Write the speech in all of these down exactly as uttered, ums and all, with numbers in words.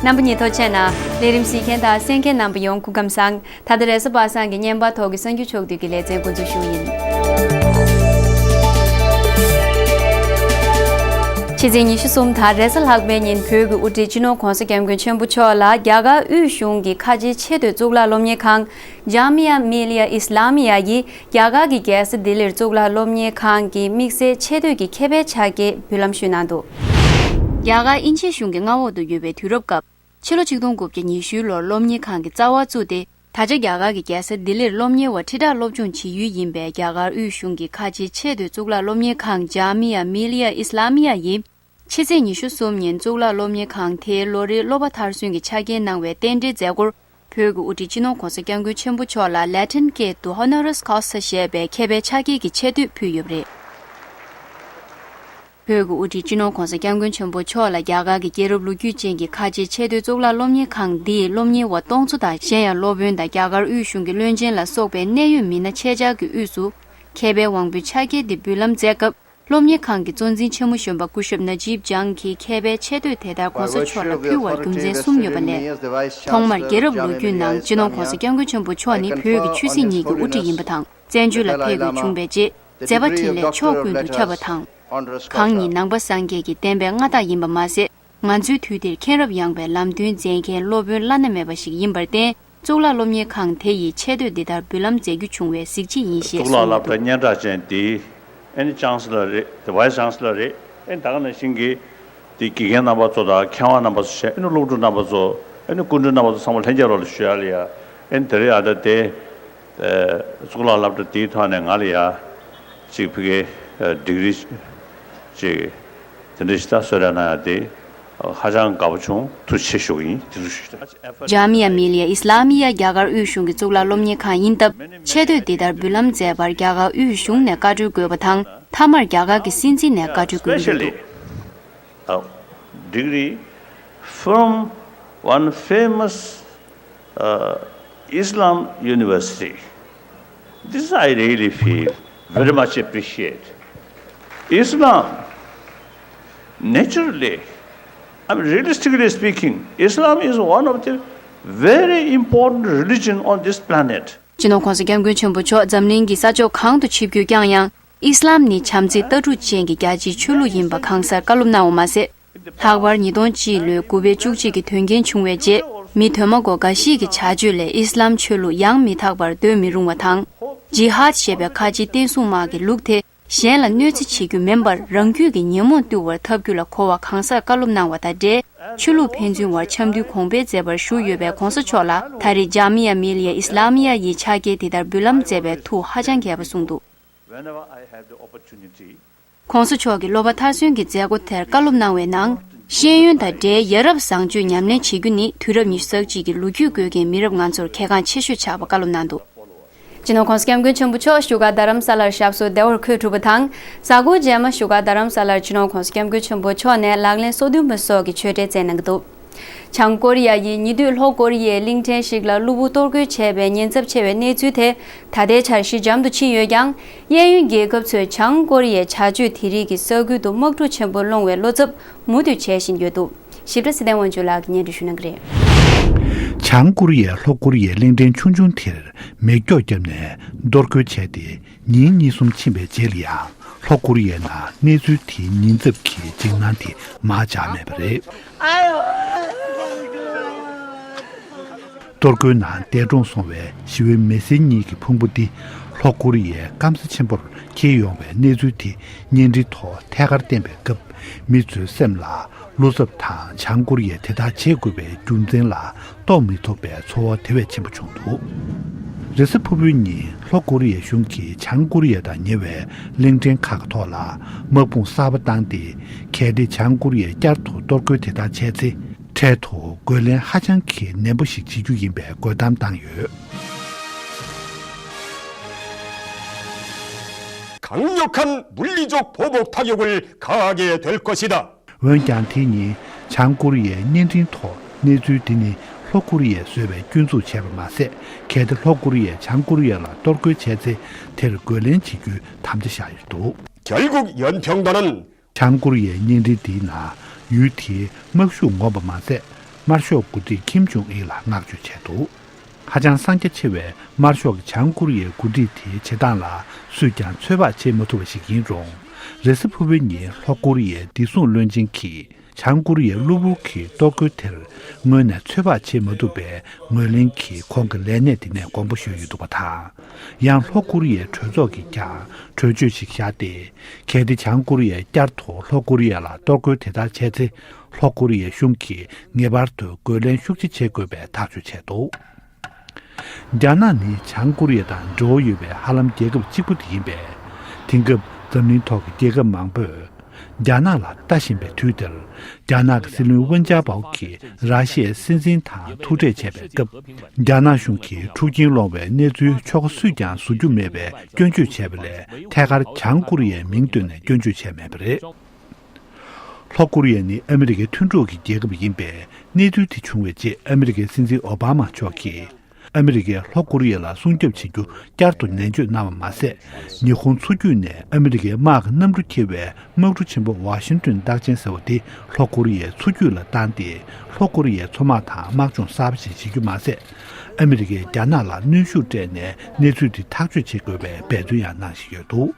རྣམ་པ་གཉིས་ཐོག་ཆེ་ན་ལས་རིམ་གཟིགས་མཁན་དང་གསན་མཁན་རྣམ་པ་ཡོངས་སྐུ་ཁམས་བཟང་། ད་ལྟ་རེས་གཟའ་པ་སངས་ཀྱི་བརྙན་པར་ཐོག་གི་གསར་འགྱུར་ཕྱོགས་བསྡུས་ཀྱི་ལེ་ཚན་འགོ་འཛུགས་ཞུ་ཡིན། ཕྱི་ཚེས་ཉི་ཤུ་གསུམ་དང་རེས་གཟའ་ལྷག་པའི་ཉིན་བོད་ཀྱི་དབུ་ཁྲིད་སྤྱི་ནོར་༧གོང་ས་༧སྐྱབས་མགོན་ཆེན་པོ་མཆོག་ལ་རྒྱ་གར་དབུས་གཞུང་གི་ཁ་ཆེའི་ཆེས་མཐོའི་གཙུག་ལག་སློབ་གཉེར་ཁང་ཇཱ་མི་ཡ་མི་ལི་ཡ་ཨི་སི་ལ་མི་ཡ་ཡིས་རྒྱ་གར་གྱི་རྒྱལ་ས་ལྡི་ལིར་གཙུག་ལག་སློབ་གཉེར་ཁང་གི་དམིགས་བསལ་ཆེས་མཐོའི་ཁེ་ཕན་ཕྱག་འཁྱེར་འབུལ་ལམ་ཞུས་གནང་འདུག་རྒྱ་གར་དབྱིན་ཇིའི་གཞུང་གི་མངའ་འོག་ཏུ་ཡོད་པའི་དུས་རབས་སྐབས། ཕྱི་ལོ་ཆིག་སྟོང་དགུ་བརྒྱ་ཉི་ཤུ་ལོར་སློབ་གཉེར་ཁང་གི་རྩ་བ་བཙུགས་ཏེ། ད་ཆ་རྒྱ་གར་གྱི་རྒྱལ་ས་ལྡི་ལིར་སློབ་གཉེར་བ་ཁྲི་ཕྲག་སློབ་སྦྱོང་བྱེད་ཡུལ་ཡིན་པའི་རྒྱ་གར་དབུས་གཞུང་གི་ཁ་ཆེའི་ཆེས་མཐོའི་གཙུག་ལག་སློབ་གཉེར་ཁང་ཇཱ་མི་ཡ་མི་ལི་ཡ་ཨི་སི་ལ་མི་ཡ་ཡིས། ཕྱི་ཚེས་ཉི་ཤུ་གསུམ་ཉིན་གཙུག་ལག་སློབ་གཉེར་ཁང་དེའི་ལོ་རེའི་སློབ་པ་མཐར་སོན་གྱི་ཆ་རྐྱེན་གནང་བའི་རྟེན་འབྲེལ་མཛད་སྒོར། བོད་ཀྱི་དབུ་ཁྲིད་སྤྱི་ནོར་༧གོང་ས་༧སྐྱབས་མགོན་ཆེན་པོ་མཆོག་ལ་ལེ་ཊིན་སྐད་དུ་Honoris Causa ཞེས་པའི་ཁེ་ཕན་ཕྱག་འཁྱེར་གྱི་ཆེ་བསྟོད་ཕུལ་ཡོད་པ་རེད། བོད་ཀྱི་དབུ་ཁྲིད་སྤྱི་ནོར་༧གོང་ས་༧སྐྱབས་མགོན་ཆེན་པོ་མཆོག་ལ་རྒྱ་གར་གྱི་རྒྱལ་རབས་ལོ་རྒྱུས་ཅན་གྱི་ཁ་ཆེའི་ཆེས་མཐོའི་གཙུག་ལག་སློབ་གཉེར་ཁང་འདིའི་སློབ་གཉེར་བ་སྟོང་ཚོ་དང་གཞན་ཡང་སློབ་དཔོན་དང་རྒྱ་གར་དབུས་གཞུང་གི་བློན་ཆེན་ལ་སོགས་པའི་གནད་ཡོད་མི་སྣ་ཆེད་བཅར་གྱི་དབུས་སུ། ཁེ་ཕན་དབང་པོའི་ཕྱག་འཁྱེར་འདི་འབུལ་ལམ་མཛད་སྐབས། སློབ་གཉེར་ཁང་གི་གཙོ་འཛིན་ཆེན་མོ་གཞོན་པ་སྐུ་ཞབས་ན་ཇིབ་ཇང་གིས་ཁེ་ཕན་ཆེ་བསྟོད་དེ་ལྟར་༧གོང་ས་མཆོག་ལ་ཕུལ་བར་རྒྱུ་མཚན་གསུམ་ཡོད་པ་ལས། ཐོག་མར་རྒྱལ་རབས་ལོ་རྒྱུས་ནང་སྤྱི་ནོར་༧གོང་ས་༧སྐྱབས་མགོན་ཆེན་པོ་མཆོག་ནི་བོད་ཀྱི་ཆོས་སྲིད་གཉིས་ཀྱི་དབུ་ཁྲིད་ཡིན་པ་དང་། བཙན་བྱོལ་ལ་ཕེབས་དགོས་བྱུང་བའི་རྗེས། མཛད་པ་འཕྲིན་ལས་ཕྱོགས་ཀུན་ཏུ་ཁྱབ་པ་དང་། གང་ཉིད་ནང་པ་སངས་རྒྱས་ཀྱི་བསྟན་པའི་མངའ་བདག་ཡིན་པ་མ་ཟད། ང་ཚོའི་དུས་འདིར་མཁྱེན་རབ་ཡངས་པའི་ལམ་སྟོན་མཛད་མཁན་སློབ་དཔོན་བླ་ན་མེད་པ་ཞིག་ཡིན་པར་བརྟེན། གཙུག་ལག་སློབ་གཉེར་ཁང་དེ་ཡིས་ཆེ་བསྟོད་འདི་ལྟར་འབུལ་ལམ་མཛད་རྒྱུ་བྱུང་བའི་གཟི་བརྗིད་ཡིན་ཞེས་གཙུག་ལག་གསུངས་སློབ་གྲྭ་སྙན་གྲགས་ཅན་དེའི་ཨ་ནི་ཅང་སི་ལར་རེད། དེ་ཝའི་སི་ཅང་སི་ལར་རེད། ཨ་ནི་ད་ག་ནང་བཞིན་གྱི་དེ་དགེ་རྒན་རྣམ་པ་ཚོ་དང་མཁས་དབང་རྣམ་པ་ཚོ་བྱས། ཨ་ནི་སློབ་ཕྲུག་རྣམ་པ་ཚོ། ཨ་ནི་སྐུ་མགྲོན་རྣམ་པ་ཚོ་ཚང་མ་ལྷན་རྒྱས་ལོག་ལ་ཞུ་ཡ་ལ་ཡ། ཨ་ནི་དེ་རིང་ཨ་ད་དེ་གཙུག་ལག་སློབ་གྲྭ་དེའི་ཐོག་ནས་ང་ལ་ཡ་གཅིག་ཕ་གིའི་ཌིག་རི་གཅིག་དེ་འདྲ་ཞིག་ད་གསོལ་རས་གནང་ཡ་དེ་ཧ་ཅང་དགའ་པོ་བྱུང་། ཐུགས་རྗེ་ཆེ་ཞུ་གི་ཡིན། དེ་ཚོ་ཞུ། ཇཱ་མི་ཡ་མི་ལི་ཡ་ཨི་སི་ལ་མི་ཡ་རྒྱ་གར་དབུས་གཞུང་གི་གཙུག་ལག་སློབ་གཉེར་ཁང་ཡིན་སྟབས། ཆེ་བསྟོད་འདི་ལྟར་འབུལ་ལམ་མཛད་པར་རྒྱ་གར་དབུས་གཞུང་ནས་བཀའ་འཁྲོལ་དགོས་པ་དང་། མཐའ་མར་རྒྱ་གར་གྱི་སྲིད་འཛིན་ནས་བཀའ་འཁྲོལ་དགོས་ཀྱི་འདུག Specially, a degree from one famous, uh, Islam university. This I really feel very much appreciate. Islam, naturally, I mean, realistically speaking, Islam is one of the very important religion on this planet. སྤྱི་ནོར་༧གོང་ས་༧སྐྱབས་མགོན་ཆེན་པོ་མཆོག་འཛམ་གླིང་གི་ས་ཕྱོགས་གང་དུ་ཆིབས་བསྒྱུར་བསྐྱངས་ཡང་། ཨི་སི་ལམ་ནི་བྱམས་བརྩེ་ལྟ་གྲུབ་ཅན་གྱི་རྒྱལ་སྤྱིའི་ཆོས་ལུགས་ཡིན་པ་གང་སར་བཀའ་སློབ་གནང་བ་མ་ཟད། ལྷག་པར་ཉིས་སྟོང་གཅིག་ལོའི་དགུ་པའི་བཅུ་གཅིག་གི་དོན་རྐྱེན་བྱུང་བའི་རྗེས། མི་དོན་མ་གོ་འགའ་ཞིག་གི་བྱ་སྤྱོད་ལས་ཨི་སི་ལམ་ཆོས་ལུགས་ཡང་མི་དག་པར་འདོད་མི་རུང་བ་དང་། ཇི་ཧཱད་ཞེས་པའི་ཁ་ཆེའི་བསྟན་སྲུང་དམག་གི་ལུགས་དེ། གཞན་ལ་གནོད་འཚེ་བྱེད་རྒྱུ་མིན་པར། རང་རྒྱུད་ཀྱི་ཉོན་མོངས་བཏུལ་བར་ཐབས་རྒྱུ་ལ་གོ་བ་གང་སར་བཀའ་སློབ་གནང་བ་དང་འབྲེལ། ཆོས་ལུགས་ཕན་ཚུན་དབར་འཆམ་མཐུན་གོང་འཕེལ་མཛད་པར་ཞུགས་ཡོད་པའི་༧གོང་ས་མཆོག་ལ། ད་རེས་ཇཱ་མི་ཡ་མི་ལི་ཡ་ཨི་སི་ལ་མི་ཡ་ཡི་ཕྱག་འཁྱེར་དེ་ལྟར་འབུལ་ལམ་མཛད་པའི་ཐུགས་ཧ་ཅང་དགྱེས་པ་གསུངས་འདུག Whenever I have the opportunity, ༸གོང་ས་མཆོག་གིས་སློབ་པ་མཐར་སོན་གྱི་མཛད་སྒོ་དེར་བཀའ་སློབ་གནང་བའི་ནང་། ཤེས་ཡོན་དང་འབྲེལ་ཡ་རབས་བཟང་སྤྱོད་ཉམས་ལེན་བྱེད་རྒྱུ་ནི་དུས་རབས་ཉི་ཤུ་རྩ་གཅིག་གི་ལོ་རྒྱུས་འགོད་མཁན་མི་རབས་ང་ཚོར་གལ་འགངས་ཆེ་ཤོས་ཆགས་པ་བཀའ་སློབ་གནང་འདུག་སྤྱི་ནོར་༸གོང་ས་༸སྐྱབས་མགོན་ཆེན་པོ་མཆོག་བཞུགས་སྒར་རྡ་རམ་ས་ལར་ཞབས་སོར་བདེ་བར་འཁོད་གྲུབ་པ་དང་། གཟའ་འཁོར་རྗེས་མ་བཞུགས་སྒར་རྡ་རམ་ས་ལར་སྤྱི་ནོར་༸གོང་ས་༸སྐྱབས་མགོན་ཆེན་པོ་མཆོག་ནས་ལག་ལེན་སོ་བདུན་པ་སོགས་ཀྱི་ཆོས་འབྲེལ་སྩལ་གནང་གི་འདུག་བྱང་ཀོ་རི་ཡ་ཡིས་ཉེ་དུས་ལྷོ་ཀོ་རི་ཡའི་གླིང་ཕྲན་ཞིག་ལ་གློ་བུར་གཏོར་རྒོལ་བྱས་པའི་ཉེན་ཚབས་ཆེ་བའི་གནས་ཚུལ་དེ། ད་ལྟའི་ཆར་ཞི་འཇམ་དུ་ཕྱིན་ཡོད་ཀྱང་། གཡས་གཡོན་རྒྱལ་ཁབ་ཚོས་བྱང་ཀོ་རི་ཡའི་བྱ་སྤྱོད་དེ་རིགས་ཀྱིས་ས་ཁུལ་དུ་དམག་འཁྲུག་ཆེན་པོ་སློང་བའི་བློ་འཚབ་མུ་མཐུད་བྱེད་བཞིན་ཡོད་འདུག་ཞིབ་ཕྲ་སྲིད་བརྟན་དབང་ཕྱུག་ལགས་ཀྱིས་སྙན་སྒྲོན་ཞུ་གནང་གི་རེད། བྱང་ཀོ་རི་ཡས་ལྷོ་ཀོ་རི་ཡའི་གླིང་ཕྲན་ཆུང་ཆུང་དེར་མེ་སྒྱོགས་བརྒྱབ་ནས་གཏོར་རྒོལ་བྱས་ཏེ། ཉིན་གཉིས་གསུམ་ཕྱིན་པའི་རྗེས་ལ་ཡང་། ལྷོ་ཀོ་རི་ཡའི་ནང་གནས་ཚུལ་དེའི་ཉེན་ཚབས་ཀྱི་འཇིགས་སྣང་དེ་མར་འཇགས་མེད་པ་རེད། གཏོར་རྒོལ་ནང་འདས་གྲོངས་སོང་བའི་ཞི་བའི་མི་སེར་གཉིས་ཀྱི་ཕུང་པོ་འདི། ལྷོ་ཀོ་རི་ཡའི་སྐམ་ས་ཆེན་པོར་འཁྱེར་ཡོང་བའི་གནས་ཚུལ་དེ་བརྙན་འཕྲིན་ཐོག་ཐད་ཀར་བསྟན་པའི་སྐབས། མི་ཚོའི་སེམས་ལ། བློ་འཚབ་དང་། བྱང་ཀོ་རི་ཡས་དེ་ལྟར་བྱེད་དགོས་པའི་རྒྱུ་མཚན་ལ་རྟོགས་མི་ཐུབ་པའི་ཚོར་བ་དེ་བས་ཆེན་པོ་བྱུང་འདུག་རེས་གཟའ་ཕུར་བུའི་ཉིན་ལྷོ་ཀོ་རི་ཡའི་གཞུང་གིས་བྱང་ཀོ་རི་ཡ་དང་ཉེ་བའི་གླིང་ཕྲན་ཁག་གི་ཐོག་ལ་དམག་དཔུང་གསར་པ་བཏང་སྟེ། གལ་ཏེ་བྱང་ཀོ་རི་ཡས་བསྐྱར་དུ་གཏོར་རྒོལ་དེ་ལྟར་བྱས་ཚེ། འཕྲལ་དུ་རྒོལ་ལན་ཧ་ཅང་གི་ནན་པོ་ཞིག་བྱེད་རྒྱུ་ཡིན་པའི་རྒོལ་གཏམ་བཏང་ཡོད། 강력한 물리적 보복 타격을 가하게 될 것이다. འོན་ཀྱང་དེ་ཉིན་བྱང་ཀོ་རི་ཡའི་བརྙན་འཕྲིན་ཐོག་གནས་ཚུལ་འདི་ནི་ལྷོ་ཀོ་རི་ཡས་བཟོས་པའི་སྐྱོན་འཛུགས་བྱས་པ་མ་ཟད། གལ་ཏེ་ལྷོ་ཀོ་རི་ཡས་བྱང་ཀོ་རི་ཡ་ལ་གཏོར་རྒོལ་བྱས་ཚེ། དེར་རྒོལ་ལན་བྱེད་རྒྱུའི་དམ་བཅའ་བཞག་ཡོད་འདུག 결국 연평도는 བྱང་ཀོ་རི་ཡའི་བརྙན་འཕྲིན་འདིའི་ནང་ཡུལ་དེའི་དམག་ཤུགས་ངོམ་པ་མ་ཟད། དམར་ཤོག་འགོ་ཁྲིད་ཁིམ་ཇོང་ཨིན་ལ་བསྔགས་བརྗོད་བྱས་འདུག་ཧ་ཅང་གསང་རྒྱ་ཆེ་བའི་དམར་ཤོག་གི་བྱང་ཀོ་རི་ཡའི་འགོ་ཁྲིད་དེའི་བྱེད་སྟངས་ལ་སུས་ཀྱང་ཚོད་དཔག་བྱེད་མ་ཐུབ་པ་ཞིག་ཡིན་རུང་། རེས་གཟའ་ཕུར་བུའི་ཉིན་ལྷོ་ཀོ་རི་ཡའི་བདེ་སྲུང་བློན་ཆེན་གྱིས་བྱང་ཀོ་རི་ཡའི་གློ་བུར་གྱི་གཏོར་རྒོལ་དེར་ངོས་ནས་ཚོད་དཔག་བྱེད་མ་ཐུབ་པའི་ངོས་ལེན་གྱིས་ཁོང་གི་ལས་གནས་དེ་ནས་དགོངས་པ་ཞུས་ཡོད་འདུག་པ་དང་། ཡང་ལྷོ་ཀོ་རི་ཡའི་གྲོས་ཚོགས་ཀྱིས་ཀྱང་གྲོས་ཆོད་ཞིག་བཞག་སྟེ། གལ་ཏེ་བྱང་ཀོ་རི་ཡས་བསྐྱར་དུ་ལྷོ་ཀོ་རི་ཡ་ལ་གཏོར་རྒོལ་དེ་ལྟར་བྱས་ཚེ། ལྷོ་ཀོ་རི་ཡའི་གཞུང་གིས་ངེས་པར་དུ་རྒོལ་ལན་ཤུགས་ཆེ་བྱེད་དགོས་པའི་ཐག་གཅོད་བྱས་འདུག་རྒྱ་ནག་ནི་བྱང་ཀོ་རི་ཡ་དང་འབྲེལ་བ་ཡོད་པའི་ཧ་ལམ་རྒྱལ་ཁབ་གཅིག་པུ་དེ་ཡིན་པས། དེང་སྐབས་འཛམ་གླིང་ཐོག་གི་རྒྱལ་ཁབ་མང་པོས་རྒྱ་ནག་ལ་ལྟ་བཞིན་པའི་དུས་འདིར། རྒྱ་ནག་གི་སྲིད་བློན་ཝུན་ཅཱ་པའོ་གིས་ར་ཤི་ཡའི་སྲིད་འཛིན་དང་ཐུག་འཕྲད་བྱས་པའི་སྐབས། རྒྱ་ནག་གཞུང་གིས་འཁྲུག་རྐྱེན་སློང་བའི་གནས་ཚུལ་ཕྱོགས་སུས་ཀྱང་བཟོ་རྒྱུ་མེད་པའི་སྐྱོན་བརྗོད་བྱས་པ་ལས། ཐད་ཀར་བྱང་ཀོ་རི་ཡའི་མིང་བཏོན་ནས་སྐྱོན་བརྗོད་བྱས་མེད་པ་རེད། ལྷོ་ཀོ་རི་ཡ་ནི་ཨ་མི་རི་ཀའི་མཐུན་གྲོགས་ཀྱི་རྒྱལ་ཁབ་ཡིན་པས། གནས་ཚུལ་དེ་བྱུང་བའི་རྗེས་ཨ་མི་རི་ཀའི་སྲིད་འཛིན་ཨོ་བྷ་མ་མཆོག་གིས། ཨ་མི་རི་ཀས་ལྷོ་ཀོ་རི་ཡ་ལ་སྲུང་སྐྱོབ་བྱེད་རྒྱུ་བསྐྱར་དུ་ནན་བརྗོད་གནང་བ་མ་ཟད། ཉི་ཧོང་མཚོ་རྒྱུད་ནས་ཨ་མི་རི་ཀའི་དམག་གི་གནམ་གྲུ་འཁྱེར་བའི་དམག་གྲུ་ཆེན་པོ་ཝ་ཤིང་ཏོན་རྟགས་ཅན་ཟེར་བ་དེ་ལྷོ་ཀོ་རི་ཡའི་མཚོ་རྒྱུད་ལ་བཏང་སྟེ། ལྷོ་ཀོ་རི་ཡའི་མཚོ་དམག་དང་དམག་སྦྱོང་གསར་པ་ཞིག་བྱེད་རྒྱུ་མ་ཟད། ཨ་མི་རི་ཀས་རྒྱ་ནག་ལ་གནོན་ཤུགས་སྤྲད་ནས་གནས་ཚུལ་དེ་ཐག་གཅོད་བྱེད་དགོས་པའི་འབད་བརྩོན་ཡང་གནང་བཞིན་ཡོད་འདུག་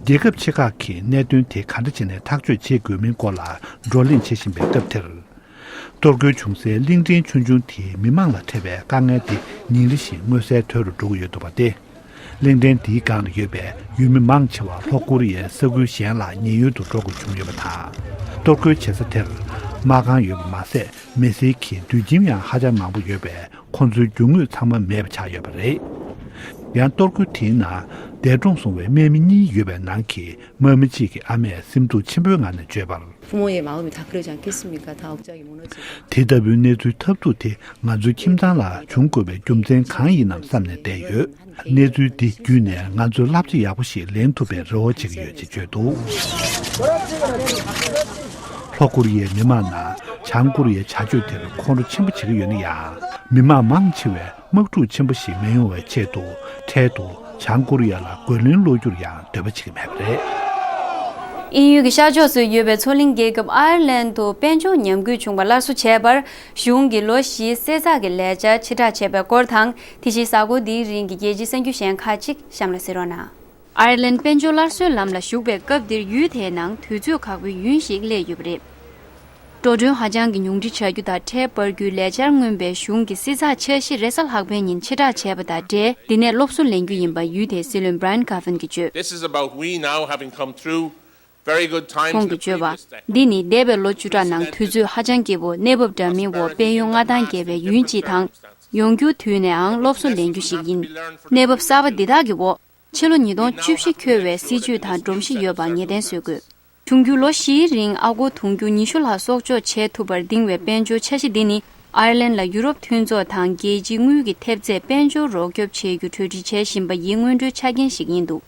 རྒྱལ་ཁབ་ཆེ་ཁག་གིས་གནད་དོན་དེ་ག་འདྲ་བྱས་ནས་ཐག་གཅོད་བྱེད་དགོས་མིན་སྐོར་ལ་བགྲོ་གླེང་བྱེད་བཞིན་པའི་སྐབས་དེར། གཏོར་རྒོལ་བྱུང་སའི་གླིང་ཕྲན་ཆུང་ཆུང་དེའི་མི་མང་ལ་འཕྲད་པའི་དཀའ་ངལ་དེ་ཉིན་རེ་བཞིན་མངོན་གསལ་དོད་རུ་འགྲོ་གི་ཡོད་འདུག་པ་སྟེ། གླིང་ཕྲན་དེའི་སྒང་ལ་ཡོད་པའི་ཡུལ་མི་མང་ཆེ་བ་ལྷོ་ཀོ་རི་ཡའི་ས་ཁུལ་གཞན་ལ་ཉེན་གཡོལ་དུ་འགྲོ་དགོས་བྱུང་ཡོད་པ་དང་། གཏོར་རྒོལ་བྱེད་ས་དེར་དམག་ཁང་ཡོད་པ་མ་ཟད། མི་སེར་གྱི་སྡོད་ཁྱིམ་ཡང་ཧ་ཅང་མང་པོ་ཡོད་པས། ཁོང་ཚོའི་རྒྱུ་དངོས་ཚང་མ་མེད་པ་ཆགས་ཡོད་པ་རེད། ཡང་གཏོར་རྒོལ་དེའི་ནང་འདས་གྲོངས་སོང་བའི་སྨན་མི་གཉིས་ཡོད་པའི་ནང་གི་དམག་མི་གཅིག་གི་ཨ་མས་སེམས་སྡུག་ཆེན་པོའི་ངང་ནས་བརྗོད་པར། 부모의 마음이 다 그러지 않겠습니까? 다 옥장이 무너지고. དེ་ལྟ་བུའི་གནས་ཚུལ་ཐབས་སྡུག་དེ་ང་ཚོའི་ཁྱིམ་ཚང་ལ་འབྱུང་དགོས་པའི་རྒྱུ་མཚན་གང་ཡིན་ནམ་བསམ་ནས་བསྡད་ཡོད། གནས་ཚུལ་འདི་བརྒྱུད་ནས་ང་ཚོས་བསླབ་བྱ་ཡག་པོ་ཞིག་ལེན་ཐུབ་པའི་རེ་བ་བྱེད་ཀྱི་ཡོད་ཅེས་བརྗོད་འདུག་ལྷོ་ཀོ་རི་ཡའི་མི་མང་ནང་བྱང་ཀོ་རི་ཡའི་བྱ་སྤྱོད་དེར་ཁོང་ཁྲོ་ཆེན་པོ་བྱེད་ཀྱི་ཡོད་ན་ཡང་། མི་མང་མང་ཆེ་བས་དམག་འཁྲུག་ཆེན་པོ་ཞིག་མི་ཡོང་བའི་ཆེད་དུ། འཕྲལ་དུ་བྱང་ཀོ་རི་ཡ་ལ་རྒོལ་ལན་སློག་རྒྱུར་ཡང་འདོད་པ་བྱེད་ཀྱི་མེད་པ་རེད། དབྱིན་ཡུལ་གྱི་ཤར་ཕྱོགས་སུ་ཡོད་པའི་མཚོ་གླིང་རྒྱལ་ཁབ་ཨའེར་ལན་དུ་དཔལ་འབྱོར་ཉམས་རྒུད་བྱུང་བ་སླར་གསོ་བྱས་པར། གཞུང་གིས་ལོ་བཞིའི་གསེར་ཚགས་ཀྱི་ལས་འཆར་ཕྱིར་བསྒྲགས་བྱས་པའི་སྐོར་དང་། དེ་བཞིན་གཟའ་འཁོར་འདིའི་རིང་གི་རྒྱལ་སྤྱིའི་གསར་འགྱུར་གཞན་ཁག་ཅིག་གཤམ་ལ་གཟིགས་རོགས་གནང་། ཨའེར་ལན་དཔལ་འབྱོར་སླར་གསོའི་ལམ་ལ་ཞུགས་པའི་སྐབས་འདིར་ཡུལ་དེའི་ནང་དུས་ཚོད་ཁག་པོའི་ཡུན་ཞིག་སླེབས་ཡོད་པ་རེད། འགྲོ་གྲོན་ཧ་ཅང་གི་ཉུང་འཕྲི་བྱ་རྒྱུ་དང་ཁྲལ་སྤར་རྒྱུའི་ལས་འཆར་མངོན་པའི་གཞུང་གི་གསེར་ཚགས་འཆར་གཞི་རེས་གཟའ་ལྷག་པའི་ཉིན་ཕྱིར་བསྒྲགས་བྱས་པ་དང་འབྲེལ། འདི་ནས་སློབ་གསོ་ལེན་རྒྱུ་ཡིན་པ་ཡུལ་དེའི་སྲིད་བློན་Brian Goffin་གྱིས་བརྗོད། This is about we now having come through very good times. ཁོང་གིས་བརྗོད་པ། འདི་ནི་འདས་པའི་ལོ་བཅུ་ཕྲག་ནང་དུས་ཚོད་ཧ་ཅང་སྐྱིད་པོ་གནས་བབ་འདྲ་མིན་འོག་དཔལ་ཡོན་མངའ་ཐང་རྒྱས་པའི་ཡུན་གཅིག་དང་། ཡོང་རྒྱུའི་དུས་ནའང་སློབ་གསོ་ལེན་རྒྱུ་ཞིག་ཡིན། གནས་བབ་གསར་པ་འདི་དག་གི་འོག་ཕྱི་ལོ་ཉིས་སྟོང་བཅུ་བཞི་འཁོལ་བའི་སྲིད་ཇུས་དང་སྒྲོམ་གཞི་ཡོད་པ་ངེས་གཏན་བཟོ་དགོས། འབྱུང་འགྱུར་ལོ་བཞིའི་རིང་ཨ་སྒོར་དུང་ཕྱུར་ཉི་ཤུ་ལྷག་གསོག་འཇོག་བྱེད་ཐུབ་པར་འདིང་བའི་དཔལ་འབྱོར་འཆར་གཞི་འདི་ནི། ཨའེར་ལན་ལ་ཡུ་རོབ་མཐུན་ཚོགས་དང་རྒྱལ་སྤྱིའི་དངུལ་གྱི་ཐེབས་རྩས་དཔལ་འབྱོར་རོགས་སྐྱོབ་བྱེད་རྒྱུ་གྲོས་འགྲིག་བྱེད་བཞིན་པ་ཡི་སྔོན་འགྲོའི་ཆ་རྐྱེན་ཞིག་ཡིན་འདུག་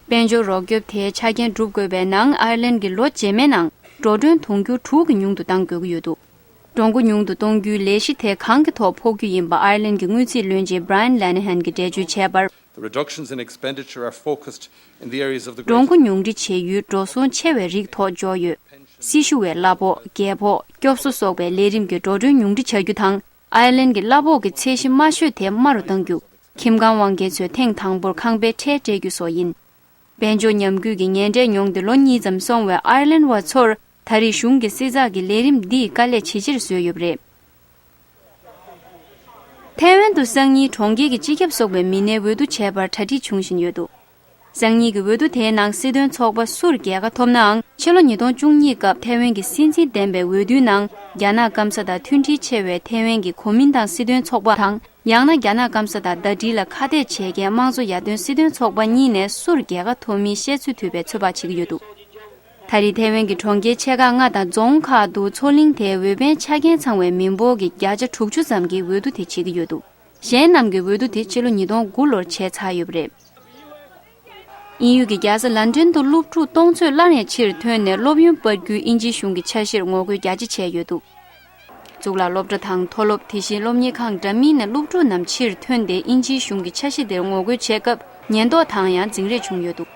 དཔལ་འབྱོར་རོགས་སྐྱོབ་དེའི་ཆ་རྐྱེན་འགྲུབ་དགོས་པའི་ནང་ཨའེར་ལན་གྱིས་ལོ་རྗེས་མའི་ནང་འགྲོ་གྲོན་དུང་ཕྱུར་དྲུག་གི་ཉུང་དུ་གཏང་དགོས་ཀྱི་ཡོད་འདུག་འགྲོ་མགོ་ཉུང་དུ་གཏོང་རྒྱུའི་ལས་གཞི་དེ་གང་གི་ཐོག་ཕོག་རྒྱུ་ཡིན་པ་ཨའེར་ལན་གྱི་དངུལ་རྩིས་བློན་ཆེན་Brian Lenihan གྱིས་འགྲེལ་བརྗོད་བྱས་པར། The reductions in expenditure are focused in the areas of the འགྲོ་greatest མགོ་ཉུང་འཕྲི་བྱེད་ཡུལ་འགྲོ་སོང་ཆེ་བའི་རིགས་ཐོག་འཇོག་ཡོད། སྲི་ཞུ་བའི་གླ་ཕོགས། རྒྱལ་ཕོགས། སྐྱོབ་གསོ་སོགས་པའི་ལས་རིམ་གྱི་འགྲོ་གྲོན་ཉུང་འཕྲི་བྱ་རྒྱུ་དང་། ཨའེར་ལན་གྱི་གླ་ཕོགས་ཀྱི་ཚད་གཞི་དམའ་ཤོས་དེ་དམའ་རུ་གཏང་རྒྱུ། ཁྱིམ་ཁང་དབང་མཁན་ཚོས་ཐེངས་དང་པོར་ཁང་པའི་ཁྲལ་སྤྲད་རྒྱུ་སོགས་ཡིན། དཔལ་འབྱོར་ཉམས་རྒུད་ཀྱི་ངན་འབྲས་མྱོང་སྟེ་ལོ་གཉིས་ཙམ་སོང་བའི་ཨའེར་ལན་བ་ཚོར། ད་རེས་གཞུང་གི་གསེར་ཚགས་ཀྱི་ལས་རིམ་འདིས་དཀའ་ལས་ཇེ་ཆེར་བཟོས་ཡོད་པ་རེད། ཐའེ་ཝན་དུ་སང་ཉིན་གྲོང་ཁྱེར་གྱི་སྤྱི་ཁྱབ་སོགས་པའི་མི་སྣའི་འོས་བསྡུ་བྱས་པར་གྲ་སྒྲིག་བྱུང་བཞིན་ཡོད་འདུག་སང་ཉིན་གྱི་འོས་བསྡུ་དེའི་ནང་སྲིད་དོན་ཚོགས་པ་སུར་རྒྱལ་ཁ་ཐོབ་ནའང་། ཕྱི་ལོ་ཉིས་སྟོང་བཅུ་གཉིས་སྐབས་ཐའེ་ཝན་གྱི་སྲིད་འཛིན་འདེམས་པའི་འོས་བསྡུའི་ནང་། རྒྱ་ནག་སྐམ་ས་དང་མཐུན་སྒྲིལ་ཆེ་བའི་ཐའེ་ཝན་གྱི་གོ་མིན་ཏང་སྲིད་དོན་ཚོགས་པ་དང་། ཡང་ན་རྒྱ་ནག་སྐམ་ས་དང་ཟླ་སྒྲིལ་ལ་ཁ་གཏད་བྱེད་མཁན་དམངས་གཙོ་ཡར་ཐོན་སྲིད་དོན་ཚོགས་པ་གཉིས་ནས་སུར་རྒྱལ་ཁ་ཐོབ་མིན་བཤད་ཚུལ་ཐོས་པའི་ཚོད་དཔག་བྱེད་ཀྱི་ཡོད་འདུག་ད་རེས་ཐའེ་ཝན་གྱི་གྲོང་ཁྱེར་ཆེ་ཁག་ལྔ་དང་རྫོང་ཁག་ཏུ་མཚོ་གླིང་དེའི་འོས་འཕེན་ཆ་རྐྱེན་ཚང་བའི་མི་འབོར་གྱི་བརྒྱ་ཆ་དྲུག་ཅུ་ཙམ་གྱིས་འོས་བསྡུ་དེ་བྱེད་ཀྱི་ཡོད་འདུག་གཞན་རྣམས་ཀྱིས་འོས་བསྡུ་དེ་ཕྱི་ལོ་ཉིས་སྟོང་དགུ་ལོར་བྱས་ཚར་ཡོད་པ་རེད། དབྱིན་ཡུལ་གྱི་རྒྱལ་ས་ལན་ཀྲན་དུ་སློབ་ཕྲུག་སྟོང་ཚོད་སླར་ཡང་ཕྱིར་ཐོན་ནས་སློབ་ཡོན་སྤར་རྒྱུའི་དབྱིན་ཇིའི་གཞུང་གི་འཆར་གཞིར་ངོ་རྒོལ་རྒྱ་ཆེ་བྱས་ཡོད་འདུག་གཙུག་ལག་སློབ་གྲྭ་དང་མཐོ་སློབ། དེ་བཞིན་སློབ་གཉེར་ཁང་འདྲ་མིན་ནས་སློབ་ཕྲུག་རྣམས་ཕྱིར་ཐོན་ཏེ་དབྱིན་ཇིའི་གཞུང་གི་འཆར་གཞི་དེར་ངོ་རྒོལ་བྱས་སྐབས་ཉེན་རྟོག་དང་ཡང་འཛིང་རེས་བྱུང་ཡོད་འདུག་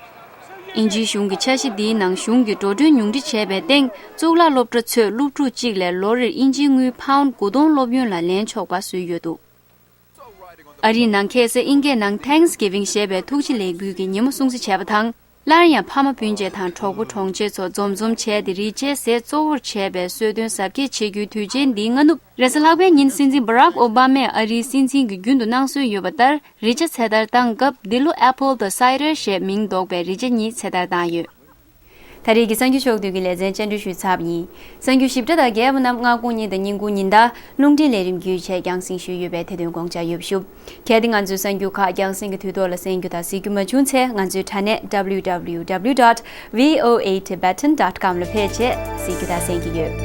དབྱིན་ཇིའི་གཞུང་གིས་འཆར་གཞི་འདིའི་ནང་གཞུང་གི་འགྲོ་གྲོན་ཉུང་འཕྲི་བྱས་པའི་སྟེང་གཙུག་ལག་སློབ་གྲྭ་ཚོས་སློབ་ཕྲུག་གཅིག་ལས་ལོ་རེར་དབྱིན་ཇིའི་དངུལ་ཕའུན་དགུ་སྟོང་སློབ་ཡོན་ལ་ལེན་ཆོག་པ་བཟོས་ཡོད་འདུག་ཨ་རིའི་ནང་ཁ་སང་དབྱིན་སྐད་ནང་Thanksgiving ཞེས་པའི་ཐུགས་རྗེ་ལས་འགུལ་གྱི་ཉིན་མོ་སྲུང་བརྩི་བྱས་པ་དང་། སླར་ཡང་ཕ་མ་སྤུན་མཆེད་དང་གྲོགས་པོ་གྲོང་ཁྱེར་ཚོ་འཛོམས་འཛོམས་བྱས་ཏེ་རི་སྐྱེས་ཟས་གཙོ་བོར་བྱས་པའི་གསོལ་སྟོན་གཟབ་རྒྱས་བྱེད་རྒྱུའི་དུས་ཆེན་འདིའི་སྔ་ནུབ། རེས་གཟའ་ལྷག་པའི་ཉིན་སྲིད་འཛིན་Barack Obama ཨ་རིའི་སྲིད་འཛིན་གྱི་རྒྱུན་དུ་གནང་སྲོལ་ཡོད་པ་ལྟར། རི་ཇ་ཚེ་ཐར་བཏང་སྐབས་འདི་ལོ་Apple དང་Cider ཞེས་མིང་འདོགས་པའི་རི་ཇ་གཉིས་ཚེ་ཐར་བཏང་ཡོད། ད་རེས་ཀྱི་གསར་འགྱུར་ཕྱོགས་བསྡུས་ཀྱི་ལེ་ཚན་བཅར་འདྲི་ཞུས་ཚར་བ་ཡིན། གསར་འགྱུར་ཞིབ་ཕྲ་དང་རྒྱས་པ་རྣམས་སྔ་དགོང་ཉིན་དང་ཉིན་གུང་ཉིན་ལྟར་རླུང་འཕྲིན་ལས་རིམ་བརྒྱུད་བྱས་རྒྱང་སྲིང་ཞུས་ཡོད་པས་དེ་དོན་དགོངས་འཇགས་ཡོད་པ་ཞུ། གལ་ཏེ་ང་ཚོའི་གསར་འགྱུར་ཁག་རྒྱང་སྲིང་གི་དུས་ཐོག་ལ་གསན་རྒྱུ་དང་གཟིགས་རྒྱུ་མ་བྱུང་ཚེ་ང་ཚོའི་དྲ་གནས་W W W dot V O A Tibetan dot com ལ་ཕེབས་བྱས་གཟིགས་རྒྱུ་དང་གསན་རྒྱུ་ཡོད།